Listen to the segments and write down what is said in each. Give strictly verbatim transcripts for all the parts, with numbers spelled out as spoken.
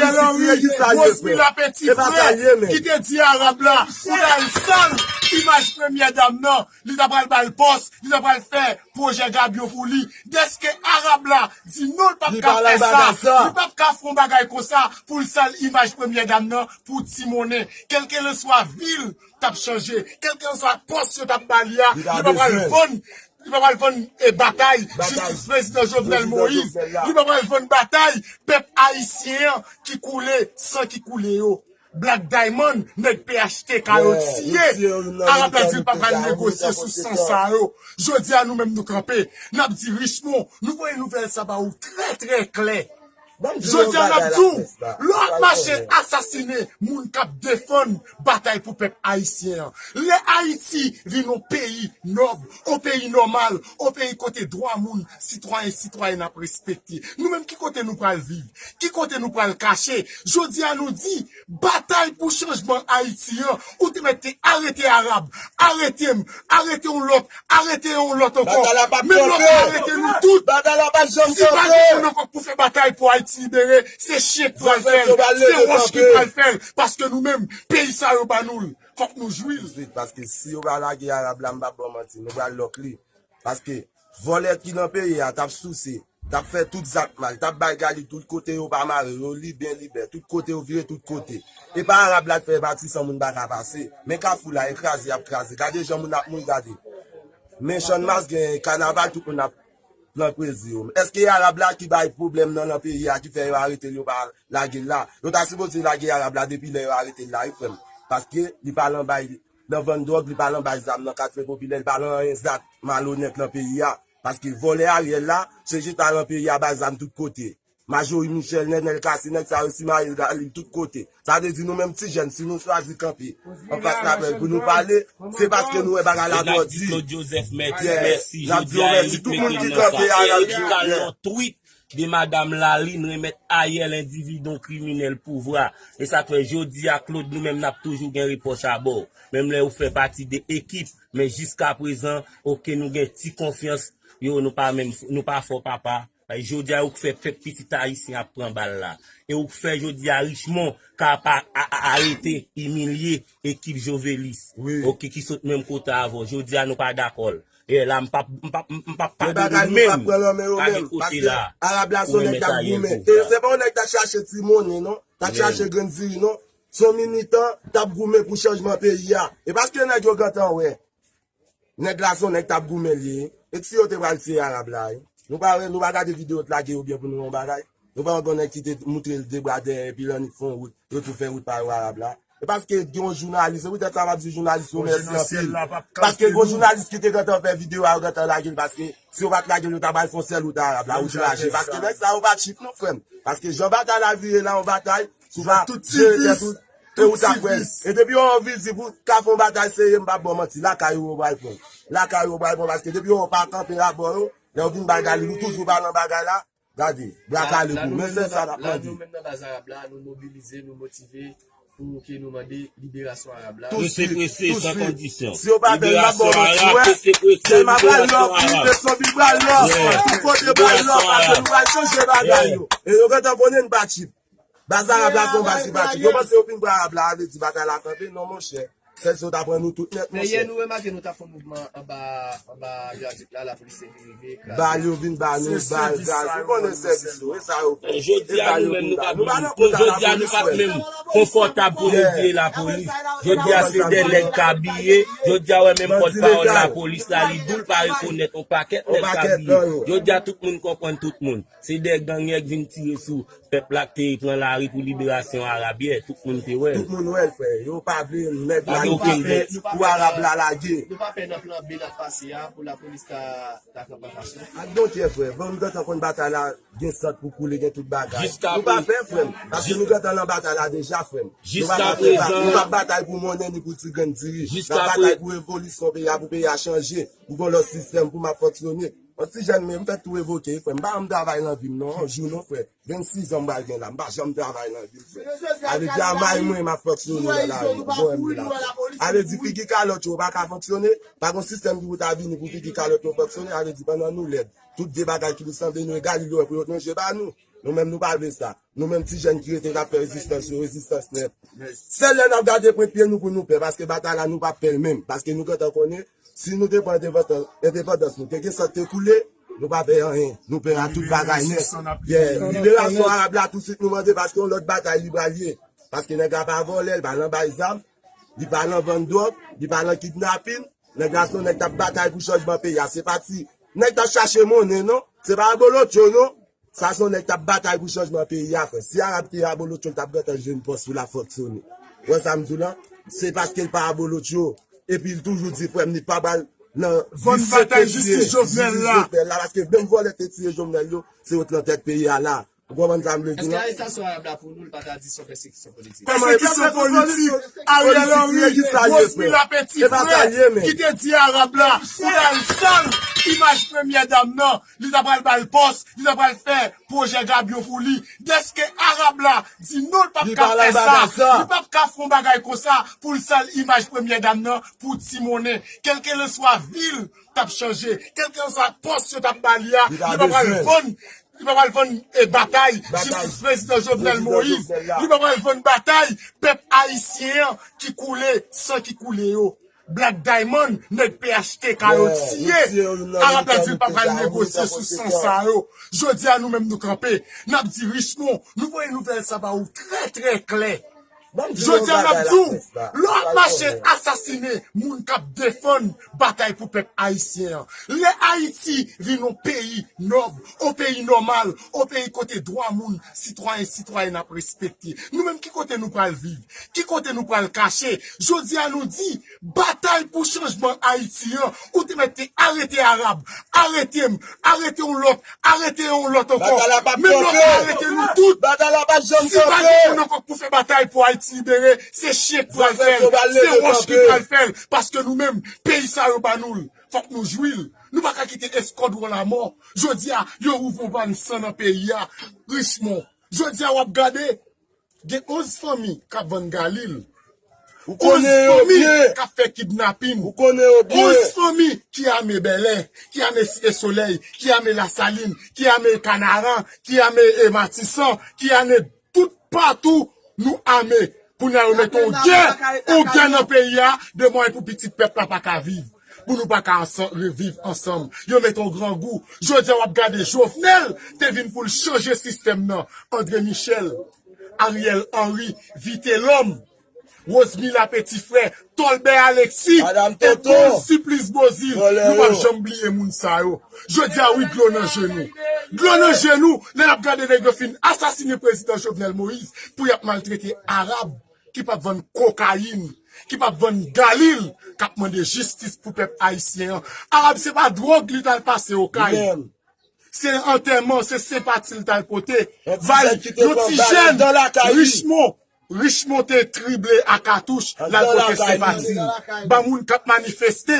Rosemary Peti Frè ki te di Arab la pou l al sal imaj premyè dam nan, li ta pral ba l pòs, li ta pral fè pwojè gabyon pou li. Dèske Arab la di non, l p ap ka fè sa, li p ap ka fè yon bagay konsa pou l sal imaj premyè dam nan pou ti monnen. Kèlkelanswa vi l t ap chanje, kèlkelanswa pòs yo t ap ba li a, li pa pral vann, li pa pral vann e batay jistis prezidan Jovenel Moïse, li pa pral vann batay pèp ayisyen an ki koule, san ki koule yo. Black Diamond, nèg P H T K yo tiye. Arab la di l pa pral negosye sou san sa yo. Jodi a nou menm nou kanpe, n ap di Richemond, nou voye nouvèl sa ba ou trè trè klè. Jodi a n ap di w, lè w ap mache asasinen moun k ap defann batay pou pèp ayisyen an, lè Ayiti vin yon peyi nòb, yon peyi nòmal, yon peyi kote dwa moun, sitwayen, sitwayèn ap respekte, nou menm ki kote nou pral viv? Ki kote nou pral kache? Jodi a nou di, batay pou chanjman Ayiti an, ou te mèt te arete Arab, arete m, arete yon lòt, arete yon lòt ankò. Menm lòt la arete nou tout. Si pa gen moun ankò k pou fè batay pou Ayiti libere, se chen k pral fè l, se wòch ki pral fè l. Paske nou menm, peyi sa yo ba nou l, fòk nou jwi l. Paske si yo pa lage Arab la, m p ap ba w manti, nou pral lòk li. Paske vòlè ki nan peyi a t ap souse, t ap fè tout zak mal, t ap bay galil tout kote yo pa mare yo, liben libè, tout kote yo vire tout kote. E pa Arab la k fè matisan moun pa ka pase. Men Kafou la, e kraze y ap kraze. Gade jan moun ap mouri, gade. Men Channmas gen kanaval, tout moun ap pran plezi yo. Èske Arab la ki bay pwoblèm nan, nan peyi a, ki fè yo arete l, yo pa lage l la? Yo ta sipoze lage Arab la depi lè yo arete l la, wi, frè m. Paske li pa lan bay, nan vann dwòg, li pa lan bay zam nan katye popilè, li pa lan anyen zak malonèt lan peyi a. Paske vòlè Ariel la, se jis al lan peyi a bay zam tout kote. Majori Michel, Nenel Cassy, nèg sa yo simaye galil tout kote. Sa vle di nou menm ti jèn, si nou chwazi kanpe anfas lapèp pou nou pale, se paske nou wè bagay la twò di. Claude Joseph, mèsi, mèsi. N ap di yo mèsi tout moun ki kanpe a, n ap di yo mèsi. De madam Laline remèt Ariel, endividi yon kriminèl, pouvwa. E sa k fè jodi a, Claude, nou menm n ap toujou gen repwòch abò w. Menm lè ou fè pati de ekip, men jiskaprezan, oke, nou gen ti konfyans, yo, nou pa menm, nou pa fò, papa. Jodi a, ou k fè pèp pitit ayisyen ap pran bal la. E ou k fè jodi a, Richemond ka pa a- a- arete, imilye ekip Jovelis. Oke, ki sot menm kote avè w. Jodi a, nou pa dakò l. E la, m p ap, m p ap, m p ap pale de menm. Gade kote la. Arab la se yon nèg k ap goumen. E se pa yon nèg k t ap chache ti monnen, non. T ap chache grenn diri, non. Se yon militan k ap goumen pou chanjman peyi a. E paske nèg yo gentan wè. Nèg la se yon nèg k ap goumen li ye. E si yo te pral tiye Arab la, wi. Nou pa wè, nou pa gade videyo yo t lage yo byen pou nou wè yon bagay. Nou pa wè gon nèg ki te moutre l de bra dèyè epi l annik fè yon wout. Yo tou fè wout pa yo Arab la. E paske gen yon jounalis, se poutèt sa m ap di jounalis yo mèsi anpil. Paske gen yon jounalis ki te gentan fè videyo a, yo gentan lage l, paske si yo pa t lage l, yo ta pral fè yon sèl wout Arab la, wout raje. Paske nèg sa yo pa cheap non, frè m. Paske jan batay la vire la, yon batay, si w pa jere tèt ou, e ou t ap wè l. E depi yo wè w vizib, ou ka fè yon batay serye, m p ap ba w manti, lakay ou yo pral pran. Lakay ou yo pral pran, paske depi yo wè w pa kanpe abò yo, lè yo vin bay galil, ou toujou pa nan bagay la, gade, bra kale pou ou. Men sèl sa n ap mande. Nou menm nan baz Arab la, nou mobilize, nou motive pou ke nou mande liberasyon Arab la. Prese, prese, san kondisyon. Si yo pa fè l, m ap ba w manti, wè. Tèlman pral lòk, wi, Petyonvil pral lòk, tout kote pral lòk, paske nou pral chanje bagay yo. E yo gentan konnen n pa cheap. Baz Arab la se yon baz ki pa cheap. Yo panse yo fin pran Arab la, a vle di batay la kanpe? Non, monchè. Sèl si yo ta pran nou tout nèt, monchè. Men yè nou remake nou t ap fè yon mouvman anba, anba vyadik la, lapolis te vin rive, kraze. Bal yo vin ba nou, bal, gaz, ou konnen sèvis yo, e sa yo fè. Jodi a, nou menm, nou pa, nou, jodi a, nou pa menm konfòtab pou nou di e lapolis. Jodi a, se de nèg k abiye. Jodi a, wè menm pòtpawòl lapolis la, li di w l pa rekonèt yon pakèt nèg k abiye. Jodi a, tout moun konprann tout moun. Se de gang yè k vin tire sou pèp la k te pran lari pou liberasyon Arab yè, tout moun te wè l. Tout moun wè l, frè. Yo pa vle nèg la, yo pa vle pou Arab la lage. Nou pa pè nan plan B n ap pase a, pou lapolis ta, ta kanpe anfas nou. I don't care, frè. Bon, nou gentan konn batay la, gen sant pou koule, gen tout bagay. Nou pa pè, frè m. Paske nou gentan nan batay la deja, frè m. Nou pa ka fè ba-, nou pa batay pou monnen ni pou ti grenn diri. N ap batay pou revolisyon peyi a, pou peyi a chanje, pou gon lòt sistèm, pou m ap fonksyone. Yon ti jèn, men m fèk tou revoke, frè. M pa janm travay nan vi m, non. Yon jou, non, frè. Vennsis an m pral gen la. M pa janm travay nan vi m, frè. Sa vle di, a may mwen, m ap fonksyone nan lari. Bon, m la. Sa vle di, figi kalòt yo pa ka fonksyone. Pa gon sistèm ki pou ta vini pou figi kalòt yo fonksyone. Sa vle di, pandan nou lèd, tout vye bagay ki pou sanble nou egal, yo pou yo nan je pa nou. Nou menm, nou pa vle sa. Nou menm ti jèn ki rete k ap fè rezistans yo, rezistans nèt. Sèl lè n ap gade pwent pye nou pou nou pè, paske batay la nou p ap pè l menm, paske nou gentan konnen, si nou te pran endepandans, endepandans nou, te gen san k te koule, nou pa pè anyen, nou pè a tout bagay nèt. Yeah, liberasyon Arab la, toutswit nou mande, paske yon lòt batay li pral ye. Paske nèg la pa vòlè, li pa nan bay zam, li pa nan vann dwòg, li pa nan kidnapin. Nèg la se yon nèg k ap batay pou chanjman peyi a, se pa ti nèg k ap chache monnen, non, se pa abolotcho, non. Sa se yon nèg k ap batay pou chanjman peyi a, frè. Si Arab te abolotcho, l t ap gentan jwenn pòs pou l ap fonksyone. Ou wè sa m di w la? Se paske l pa abolotcho. Epi l toujou di, frè m, li pa pral nan vann batay jistis Jovenel la. Paske menm vòlè te tiye Jovenel yo, se yo t nan tèt peyi a la. Ou konprann sa m vle di la? Èske arestasyon Arab la pou nou, li pa tradisyon pèsekisyon politik? Pèsekisyon politik, Ariel Henry, Rosmila Petit Frè, ki te di Arab la pou l al sal imaj premyè dam nan, li ta pral ba l pòs, li ta pral fè pwojè gabyon pou li. Dèske Arab la di non, l p ap ka fè sa, li p ap ka fè yon bagay konsa pou l sal imaj premyè dam nan pou ti monnen. Kèlkelanswa vi l t ap chanje, kèlkelanswa pòs yo t ap ba li a, li pa pral vann, li pa pral vann, eh, batay jistis prezidan Jovenel Moïse, li pa pral vann batay pèp ayisyen an ki koule, san ki koule yo. Black Diamond, nèg P H T K yo tiye. Arab la di l pa pral negosye sou san sa yo. Jodi a nou menm nou kanpe, n ap di Richemond, nou voye nouvèl sa ba ou trè, trè klè. Jodi a n ap di w, lè w ap mache asasinen moun k ap defann batay pou pèp ayisyen an, lè Ayiti vin yon peyi nòb, yon peyi nòmal, yon peyi kote dwa moun, sitwayen, sitwayèn ap respekte, nou menm ki kote nou pral viv? Ki kote nou pral kache? Jodi a nou di, batay pou chanjman Ayiti an, ou te mèt te arete Arab, arete m, arete yon lòt, arete yon lòt ankò. Menm lè w ta arete nou tout, si pa gen moun ankò k pou fè batay pou Ayiti libere, se chen k pral fè l, se wòch ki pral fè l, paske nou menm, peyi sa yo ba nou l, fòk nou jwi l. Nou pa ka kite eskodwon lanmò. Jodi a, yo ouvri yon vàn san nan peyi a. Richemond, jodi a w ap gade, gen onz fanmi k ap vann Galil. Onz fanmi k ap fè kidnapin. Onz fanmi ki ame Bèlè, ki ame Site Solèy, ki ame Lasalin, ki ame Kanaran, ki ame, eh, Matisan, ki ame tout patou nou ame. Kounye a yo mete yon gè, yon gè nan peyi a, de mwayen pou pitit pèp la pa ka viv. Pou nou pa ka ansanm, reviv ansanm. Yo mete yon grangou. Jodi a w ap gade Jovenel te vin pou l chanje sistèm nan. André Michel, Ariel Henry, Vitelhomme, Rosmila Petit Frè, Tolbè Alexis, e Paul Supplice Beauzile, nou p ap janm bliye moun sa yo. Jodi a wi, dlo nan je nou. Dlo nan je nou, lè n ap gade nèg yo fin asasinen prezidan Jovenel Moïse pou y ap maltrete Arab ki p ap vann kokayin, ki p ap vann Galil, k ap mande jistis pou pèp ayisyen an. Arab se pa dwòg li t al pase Okay. Se antèman, se senpati l t al pote. Bay yon ti jèn, Richemond, Richemond te trible a katouch, l al pote senpati l ba moun k ap manifeste.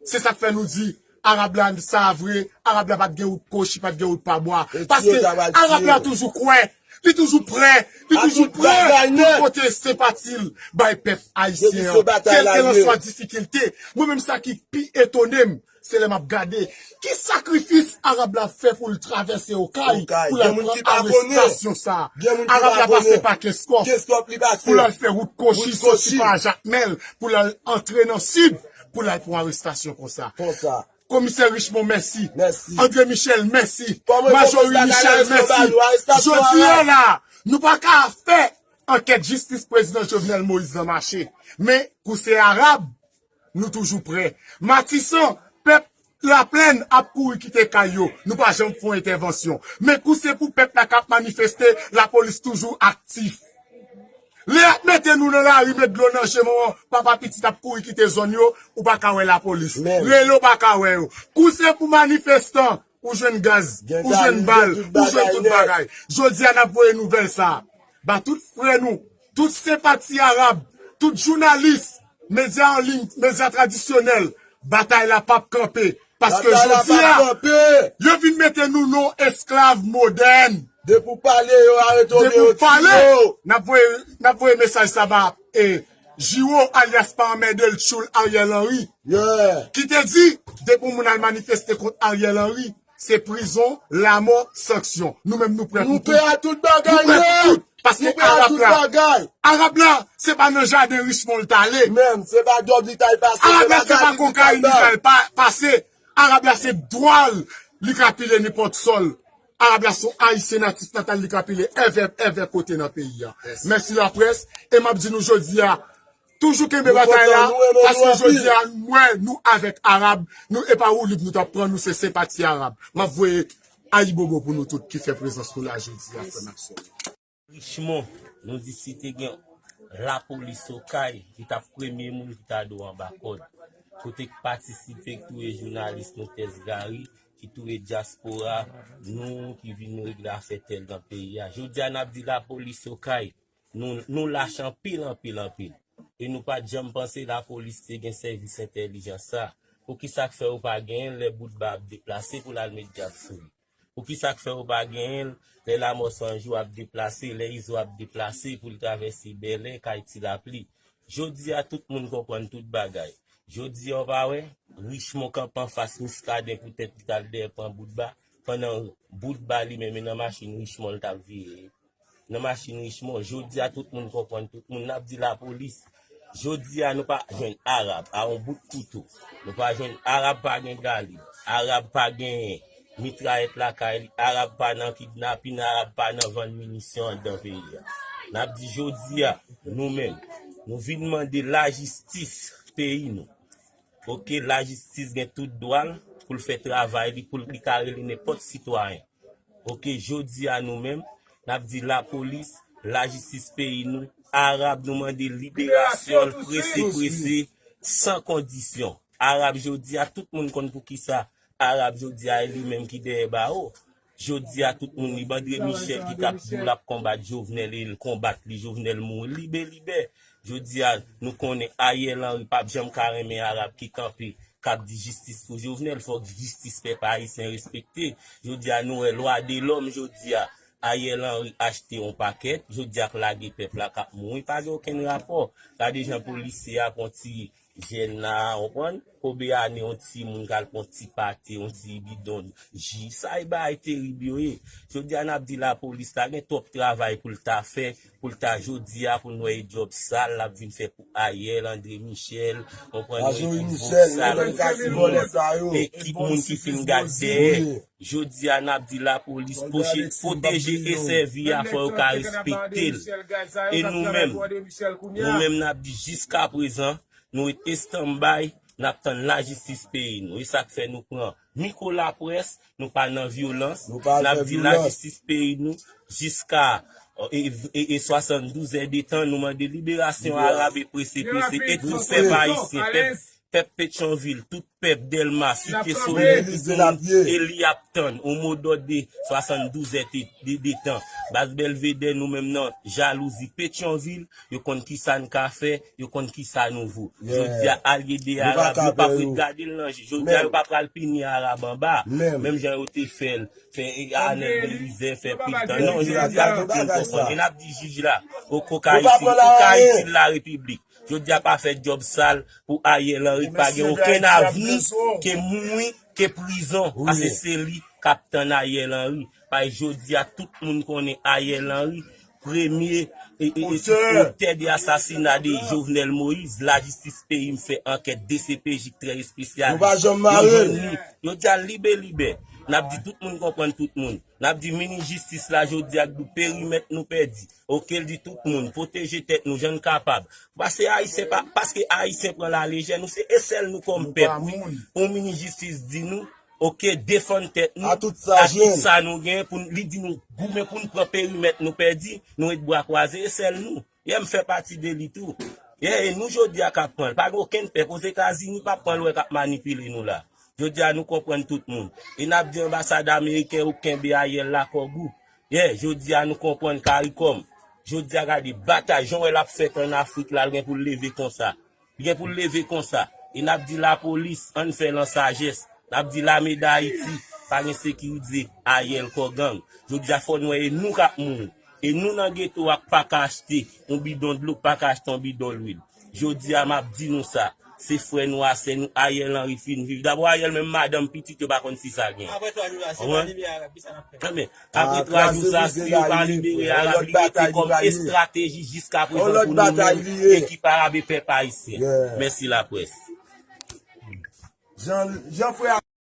Se sa k fè nou di, Arab la, sa vre, Arab la pa t gen wout kochi, pa t gen wout pa bwa. Paske Arab la toujou kwè, li toujou prè, li toujou prè pou pote senpati l bay pèp ayisyen an, kèlkelanswa difikilte. Mwen menm, sa ki pi etone m, se lè m ap gade ki sakrifis Arab la fè pou l travèse Okay, pou l al pran arestasyon sa. Arab la pase pa Kenskòf pou l al fè wout kochi, soti pa Jakmèl, pou l al antre nan Sid, pou l al pran arestasyon konsa. Komisè Richemond, mèsi. André Michel, mèsi. Majorie Michel, mèsi. Jodi a la, nou pa ka fè ankèt jistis prezidan Jovenel Moïse nan mache. Men, kou se Arab, nou toujou prè. Matisan, pèp Laplèn ap kouri kite kay yo. Nou pa janm fè yon entèvansyon. Men kou se pou pèp la k ap manifeste, lapolis toujou aktif. Lè y ap mete nou nan lari, met dlo nan je nou an, papa pitit ap kouri kite zòn yo, ou pa ka wè lapolis. Rele, ou pa ka wè yo. Kou se pou manifestan, ou jwenn gaz, ou jwenn bal, ou jwenn tout bagay. Jodi a, n ap voye nouvèl sa a ba tout frè nou, tout senpati Arab, tout jounalis, medya an liy, medya tradisyonèl. Batay la p ap kanpe. Paske jodi a, yo vin mete nou non esklav modèn. Depi w pale, yo arete w, depi w pale, n ap voye, n ap voye mesaj sa ba e Jiwo alyas pa anmède l tchoul Ariel Henry. Ki te di, depi yon moun al manifeste kont Ariel Henry, se prizon, lamò, sanksyon. Nou menm nou prè pou tout. Nou prè a tout bagay nèt. Paske Arab la, Arab la, se pa nan jaden Richmond l t ale. Menm, se pa dòb li t al pase, Arab la, se pa kokayin li t al pase. Arab la, se dwa l li ka pile nenpòt sòl. Arab la se yon Ayisyen natif natal, li ka pile èvè, èvè kote nan peyi a. Mèsi laprès, e m ap di nou jodi a, toujou kenbe batay la, paske jodi a, mwen, nou avèk Arab, nou e pa woulib nou t ap pran, nou se senpati Arab. M ap voye ayibobo pou nou tout ki fè prezans nou la jodi a, frè m ak sè m. Richmond, nou di si te gen lapolis Okay, li t ap premye moun ki ta dwe anba kòd. Kote k patisipe, k touye jounalis nou Tès Gary, ki touye dyaspora nou, ki vin regle afè tè nan peyi a. Jodi a, n ap di lapolis Okay, nou, nou lach anpil, anpil, anpil. E nou pa t janm panse lapolis te gen sèvis entèlijans sa. Poukisa k fè yo pa genyen l lè Boutba ap deplase pou l al met djab sou li? Poukisa k fè yo pa genyen l lè Lamò Sanjou ap deplase, lè Izo ap deplase pou l travèse Bèlè, kay Ti Lapli? Jodi a, tout moun konprann tout bagay. Jodi a, w pa wè, Richmond kanpe anfas Muscadin poutèt li t al dèyè pran Boutba, pandan Boutba li menm e nan machin Richmond l t ap vire. Nan machin Richmond, jodi a, tout moun konprann tout moun. N ap di lapolis, jodi a, nou pa jwenn Arab a yon bout kouto. Nou pa jwenn Arab, pa gen galib. Arab pa gen mitrayèt lakay li. Arab pa nan kidnapin, Arab pa nan vann minisyon anndan peyi a. N ap di jodi a, nou menm, nou vin mande lajistis peyi nou. Oke, lajistis gen tout dwa l pou l fè travay li, pou l, li ka rele nenpòt sitwayen. Oke, jodi a nou menm, n ap di lapolis, lajistis peyi nou, Arab, nou mande liberasyon l prese, prese, san kondisyon. Arab, jodi a, tout moun konn poukisa Arab, jodi a, e li menm ki dèyè bawo. Jodi a, tout moun lib. André Michel ki t ap di w l ap konbat Jovenel e l konbat li, Jovenel mouri. Libè, libè. Jodi a, nou konnen Ariel Henry p ap janm ka renmen Arab ki kanpe, k ap di jistis pou Jovenel. Fòk jistis pèp ayisyen respekte. Jodi a, nou wè lwa de lòm, jodi a, Ariel Henry achte yon pakèt, jodi a k lage pèp la k ap mouri, pa gen okenn rapò. Gade jan polisye a pran ti jèn la, w konprann? Konbyen ane yon timoun k al pran ti pate, yon ti bidon ji? Sa e bagay terib yo ye. Jodi a n ap di lapolis la gen twòp travay pou l ta fè, pou l ta jodi a, pou n wè e djòb sal l ap vin fè pou Ariel, André Michel, w konprann? Yo e pou vòl sal nou, ekip moun ki fin gad dèyè. Jodi a n ap di lapolis pwoche, pwoteje e sèvi a, fò yo ka respekte l. E nou menm, nou menm n ap di jiskaprezan, nou ret estanbay, n ap tann lajistis peyi nou. E sa k fè nou pran mikwo laprès, nou pa nan vyolans, n ap di lajistis peyi nou jiska e, e, e swasanndouz è de tan, nou mande liberasyon Arab e prese, prese, e tout pèp ayisyen, pèp, pèp Petyonvil, tout pèp Dèlma, Site Solèy, tout moun, e li ap tann, on modòd de swasanndouz è de, de tan. Baz Bèlvedè, nou menm nan jalouzi Petyonvil, yo konn kisa n ka fè, yo konn kisa nou vo. Jodi a, alye de Arab, yo p ap ret gade l nan je. Jodi a, yo pa pral pini Arab anba. Menm jan yo te fè l, fè Anèl Belizè, fè pil tan. Non, jodi a, tout moun konprann. E n ap di jij la, o koka itil, koka itil la repiblik. Jodi a pa fè djòb sal pou Ariel Henry k pa gen okenn avni ke mouri, ke prizon. Paske se li k ap tann Ariel Henry. Paske jodi a tout moun konnen Ariel Henry, premye e, e, e otè de asasina de Jovenel Moïse, lajistis peyi m fè ankèt, D C P J trè espesyalis. Yo jwenn li. Jodi a libè, libè. N ap di tout moun konprann tout moun. N ap di minis jistis la jodi a k di w perimèt nou pèdi. Oke, l di tout moun, pwoteje tèt nou jan n kapab. Paske Ayisyen pa, paske Ayisyen pran lalejè nou, se e sèl nou kòm pèp, wi. Yon minis jistis di nou, oke, defann tèt nou ak tout sa nou gen, pou n, li di nou goumen pou n pran perimèt nou pèdi, nou ret bra kwaze, e sèl nou. Yè, m fè pati de li tou. Yè, e nou jodi a k ap pran l. Pa gen okenn pèp Ozetazini p ap pran l, wè k ap manipile nou la. Jodi a nou konprann tout moun. E n ap di anbasad ameriken yo kenbe Ariel la kògou. Yè, jodi a nou konprann CARICOM. Jodi a gade batay, jan w wè l ap fèt ann Afrik la, l gen pou l leve konsa. Li gen pou l leve konsa. E n ap di lapolis, ann fè l an sajès. N ap di lame Dayiti pa gen sekirite, Ariel kò gang. Jodi a fò n wè e nou k ap mouri. E nou nan geto a k pa ka achte yon bidon dlo, k pa ka achte yon bidon lwil. Jodi a m ap di nou sa. Se frè nou a, sè nou, Ariel Henry fin viv. Dabò Ariel menm madanm pitit yo pa konn si sa gen. Apre twa jou sa, se pa limyè a, ki sa n ap fè? Ebyen, apre twa jou sa, si yo pa libere Arab, li rete kòm estrateji jiskaprezan pou nou menm ekip Arab e pèp ayisyen. Mèsi laprès. Jan, jan frè a